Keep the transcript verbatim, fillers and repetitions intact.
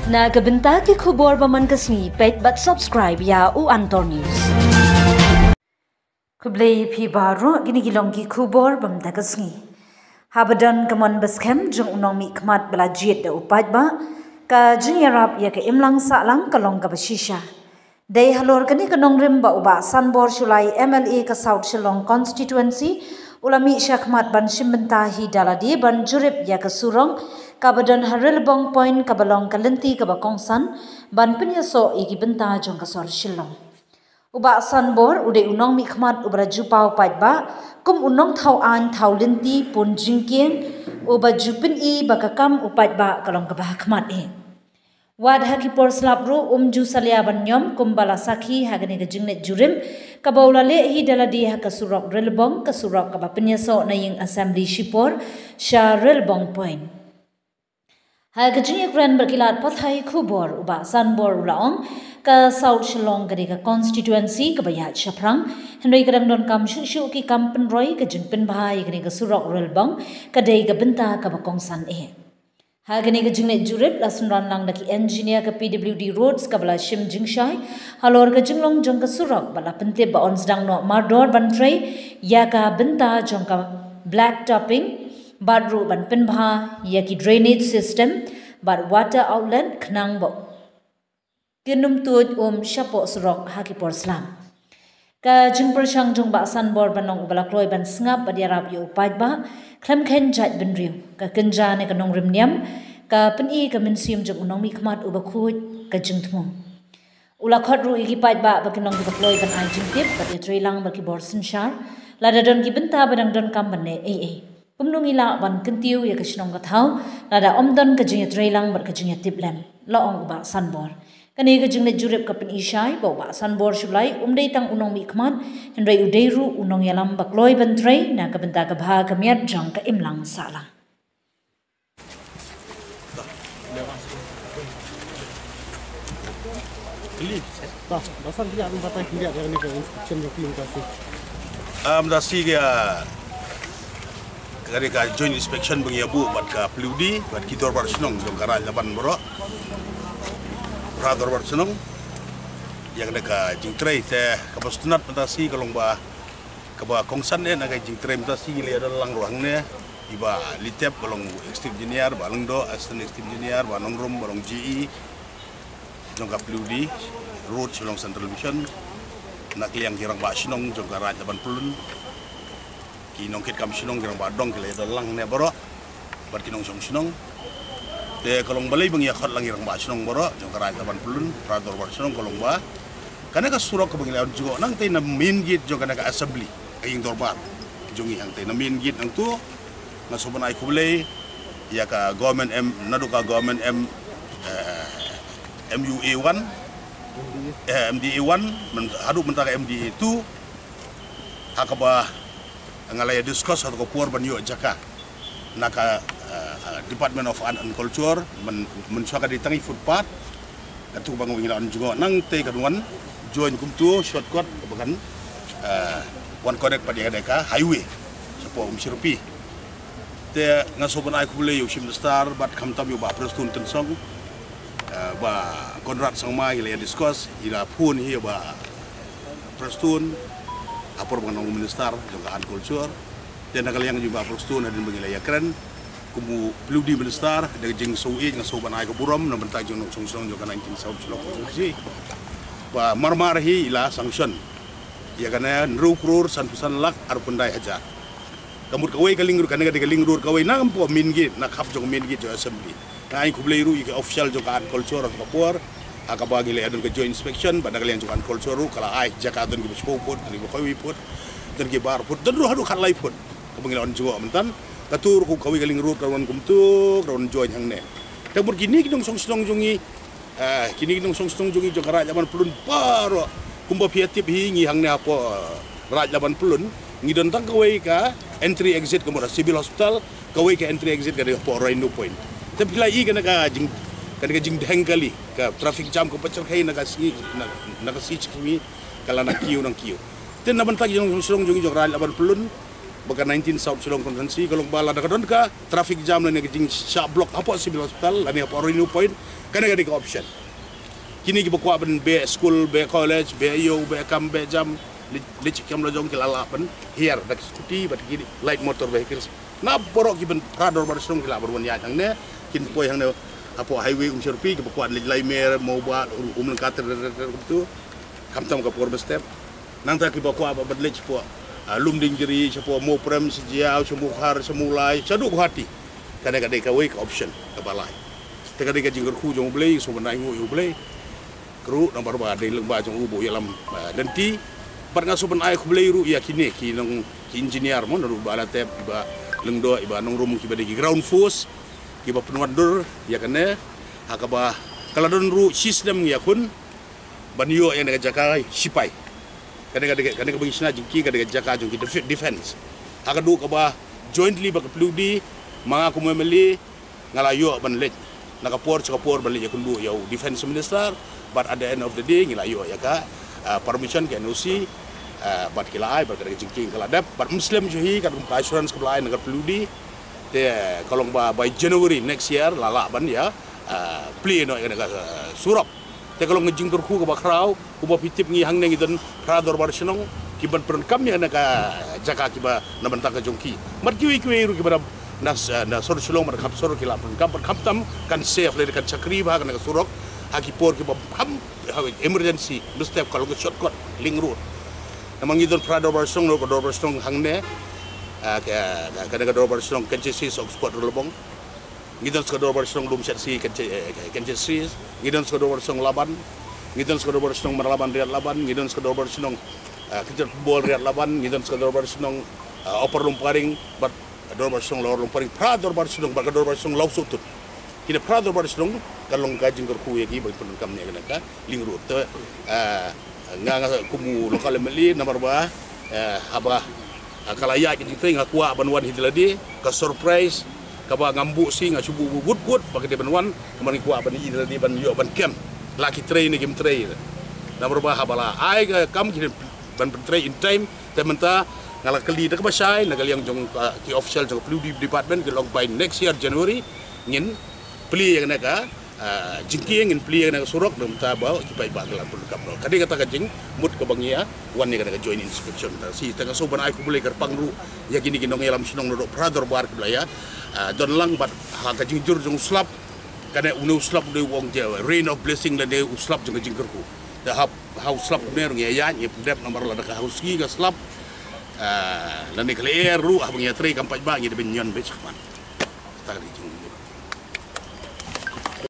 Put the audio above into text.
Na ka bynta ki khubor ba man ka sngi, peit bad subscribe ïa u Antor News. Khublei phi baroh, kine ki long ki khubor ba man ka sngi. Haba don ka mon ba skhem jong u nongmihkhmat ba la jied da u paidbah, ka jingïarap ïa ka imlang sahlang ka long kaba shisha. Dei halor kane ka nongrim ba u Bah Sanbor Shullai, M L A ka South Shillong Constituency, u la mih shakhmat ban shim bynta hi da lade ban jurip ïa ka surok kaba don ha Rilbong Point, kaba long ka lynti kaba kongsan ban pynïasoh ïa ki bynta jong ka sor Shillong. U Bah Sanbor u dei u nongmihkhmat uba la ju paw paidbah kum u nongthaw aiñ thaw lynti pun jingkieng, uba ju pyni ba ka kam u paidbah ka long kaba hakhmat eh. Wat ha ki por slap ruh um ju salia ban niam, kumba la sakhi ha kane ka jingleit jurip kaba u la leh hi da lade ha ka surok Rilbong, ka surok kaba pynïasoh na ïing Assembly shipor sha Rilbong Point. Ha ka jingïakren bad ki lad pathai khubor, u Bah Sanbor u la ong, ka South Shillong ka dei ka constituency kaba ïaid shaphrang, hynrei ka dang donkam shuh shuh ki kam pynroi, ka jingpynbha ïa kane ka surok Rilbong ka dei ka bynta kaba kongsan eh. Ha kane ka jingleit jurip la synran lang da ki engineer ka P W D Roads kaba la shim jingshai halor ka jinglong jong ka surok, bad la pyntip ba yn sdang noh mardor ban trei ïa ka bynta jong ka black topping, bad ruh ban pynbha ïa ki drainage system bad water outlet khnang ba kin ym tuid um shapoh surok ha ki por slap. Ka jingpyrshang jong u Bah Sanbor ba long uba la kloi ban sngap bad ïarap ïa u paidbah khlem kheiñ jait bynriew, ka kynja ne ka nongrim niam, ka pyni ka mynsiem jong u nongmihkhmat uba khuid ka jingthmu. U la khot ruh ïa ki paidbah ba kin long kiba kloi ban ai jingtip bad ïatreilang bad ki bor synshar lada don ki bynta ba dang donkam ban leh ei ei. Kumno ngi lah ban kyntiew ïa ka shnong ka thaw lada ym don ka jingïatreilang bad ka jingïatip lem, la ong u Bah Sanbor. Kane ka jingleit jurip ka pyni shai ba u Bah Sanbor Shullai um dei tang u nongmihkhmat, hynrei u dei ruh u nongïalam ba kloi ban trei na ka bynta ka bha ka miat jong ka imlang sahlang. Ba, ba san ki ïa, ba ta ki ïa, ïa kane ka inspection jong phi mynta shi. Ah, mynta shi ka, ka, ka joint inspection ba ngi ïa buh bad ka P W D, bad ki dorbar shnong jong ka Raid Laban baroh. Phra dorbar shnong. Ïa kane ka jingtrei te kaba sngewtynnat mynta shi ka long ba kaba kongsan eh na ka jingtrei mynta shi ngi la ïa don lang ruh hangne. I Bah Litep ba long executive engineer, Bah Lyngdoh assistant executive engineer, Bah Nongrum ba long G E jong ka P W D Road Shillong Central Division, na ka liang ki rangbah shnong jong ka Raid Laban Pyllun, ki nongkitkam shnong, ki rangbah dong, ki la ïa don lang hangne baroh. Bad ki nongshong shnong. Te ka long balei ba ngi ïa khot lang ïa ki rangbah shnong baroh jong ka Raid Laban Pyllun, phra dorbar shnong, ka long ba kane ka surok kaba ngi la wan jngoh nangtei na main gate jong kane ka assembly, ka ïing dorbar jong ngi hangtei na main gate nangtu. Nga sngewbha ban ai khublei ïa ka government M, naduh ka government M, eh, M U A one, eh, M D A one, men, haduh mynta ka M D A two, ha kaba nga la ïa discuss ha ka por ban ïoh jaka na ka, eh, Department of Art and Culture, men, mynshuwa ka dei tang i footpath, katu ba nga wan jngoh nangtei kan wan join kumtu shortcut ba kan, eh, wan connect pat ïa ka highway shapoh Umshyrpi. Te nga sngewbha ban ai khublei ïa u Chief Minister bad khamtam ïa u Bah Prestone Tynsong, eh, Bah Conrad Sangma, i la ïa discuss, i la phone hi ïa u Bah Prestone ha por ba nga long u minister jong ka Art Culture. Te na ka liang jong u Bah Prestone hadien ba ngi la ïa kren kum u P W D minister, da ka jingsngewsih nga sngewbha ban ai ka burom na bynta jong u nongshong shnong jong ka nineteen South Shillong constituency ba marmar hi i la sanction ïa kane hynriew klur sanphew san lak arphew khyndai hajar. Ka mut kawei ka link road, kane ka dei ka link road kawei na ka por main gate, na khap jong main gate jong assembly. Nga ai khublei ruh ïa ka official jong ka Art Culture ha ka por, ha kaba ngi la ïa don ka joint inspection, bad na ka liang jong ka Art Culture ruh ka la ai jaka don kiba shiphew phut, don kiba khatwei phut, don kiba ar phut, don ruh haduh khatlai phut. Kaba ngi la wan jngoh mynta katu ruh kawei ka link road ka wan kumtu, ka wan join hangne. Te mut kine ki nongshong shnong jong ngi, ah, kine ki nongshong shnong jong ngi jong ka Raid Laban Pyllun baroh, kumba phi ïa tip hi ngi hangne hapoh, ah, Raid Laban Pyllun, ngi don tang kawei ka entry exit ka mut ka Civil Hospital, kawei ka entry exit ka dei hapoh Rhino Point. Te phi la i kane ka jing, kane ka jingdheng kali, ka traffic jam kaba pyrshah na ka sngi, na, na ka sngi ka la nang kiew nang kiew. Te na bynta ki nongshong shnong jong ngi jong ka Raid Laban Pyllun, ba ka nineteen South Shillong Constituency ka long ba lada ka don ka traffic jam lane ka jingshah block hapoh Civil Hospital lane hapoh Renew Point, kane ka dei ka option. Kine kiba kwah ban beh skul, beh college, beh ïew, beh kam, beh jam, leit, leit kam la jong ki la lah ban hiar da ki scooty bad ki light motor vehicles. Na baroh ki ban phra dorbar shnong ki lah ban wan ïaid hangne, kin poi hangne hapoh highway Umshyrpi, kiba kwah leit Laimer, Mawbah, Um, Umlyngka ter ter ter ter kumtu. Khamtam ka por mynstep. Nangta kiba kwah ba ban leit shapoh, ah, Lumdiengjri, shapoh Mawprem, sha Jaiaw, sha Mawkhar, sha Mawlai, shaduh Guwahati. Kane ka dei kawei ka option kaba lai. Te ka dei ka jingkyrkhu jong U Blei, sngewbha ban ai nguh ïa U Blei. Ka ruh namar ba dei lyngba jong u ba u ïalam, ah, lynti. Bad nga sngewbha ban ai khublei ruh ïa kine ki nong, ki engineer mo, na ruh ba la tep, iba lyngdoh, iba nongrum, kiba dei ki ground force, kiba pynwandur ïa kane, ha kaba ka la don ruh shi snem ïa khun ban ïoh ïa kane ka jaka shipai. Kane ka dei, kane kaba ngi shna jingkieng ka dei ka jaka jong ki def-, defense. Ha ka duh kaba jointly bad ka P W D, ma nga kum M L A nga la ïoh ban leit na ka por sha ka por ban leit ïakynduh ïa u defense minister, but at the end of the day ngi la ïoh ïa ka, ah, permission, ka N O C, ah, bad ki la ai, bad ka dei ka jingkieng ka la dep, bad ym slem shuh hi, katkum ka assurance kaba la ai na ka P W D. Te ka long ba by January next year la lah ban ïa, ah, plie noh ïa kane ka, ah, surok. Te ka long ka jingkyrkhu kaba khraw, kumba phi tip ngi hangne ngi don phra dorbar shnong, ki ban pyndonkam ïa kane ka jaka kiba na bynta ka jong ki. Bad kiwei kiwei ruh kiba na, na, na sor Shillong bad khap sor ki la pyndonkam, bad khamtam kan save lane kan shakri bha kane ka surok ha ki por kiba kham, ha emergency, mynstep ka long ka shortcut link road. Namar ngi don phra dorbar shnong, ka dorbar shnong hangne, ah, ka, ka, kane ka dorbar shnong Kynshit Sis, Oxford, Ralabong. Ngi don sa ka dorbar shnong Lumshad Sis, Kynshit, eh, Kynshit Sis. Ngi don sa ka dorbar shnong Laban. Ngi don sa ka dorbar shnong Marlaban Riat Laban. Ngi don sa ka dorbar shnong, eh, Kynshit Football Riat Laban. Ngi don sa ka dorbar shnong, eh, Upper Lumparing bad dorbar shnong Lower Lumparing. Phra dorbar shnong bad ka dorbar shnong Lawsohtun. Kine phra dorbar shnong ka long ka jingkyrkhu ïa ki ban pyndonkam ïa kane ka link road. Te, eh, nga, nga kum u local M L A namar ba, eh, haba, eh, ka la ïaid ka jingtrei nga kwah ban wan hi da lade, ka surprise kaba ngam buh shuh, nga shu buh wut wut ba ka dei ban wan, namar ngi kwah ban ïoh da lade ban ïoh ban kem la ki trei ne kim trei. Namar ba haba la ai ka kam ki ban pyntrei in time, te mynta nga la kylli da kaba shai na ka liang jong, eh, ki official jong ka P W D department, ki long by next year January ngin plie ïa kane ka, ah, jingkieng, ngin plie ïa kane ka surok, namar ba ki paidbah ki la pyndonkam noh. Ka dei kata ka jingmut kaba ngi ïa wan ïa kane ka joint inspection. Te shi te nga sngewbha ban ai khublei kyrpang ruh ïa kine ki nongïalam shnong naduh phra dorbar kiba la ïa, ah, don lang bad ha ka jingjur jong u slap. Kane une u slap une u ong je rain of blessing lane u slap jong ka jingkyrkhu. Te ha, ha u slap une ruh ngi ïa ïaid, ngi pyndep namar lada ka ha u sngi ka slap, ah, lane ka lyer ruh haba ngi ïatrei kam paidbah ngi dei ban ñion beit shakhmat. Kata ka dei jing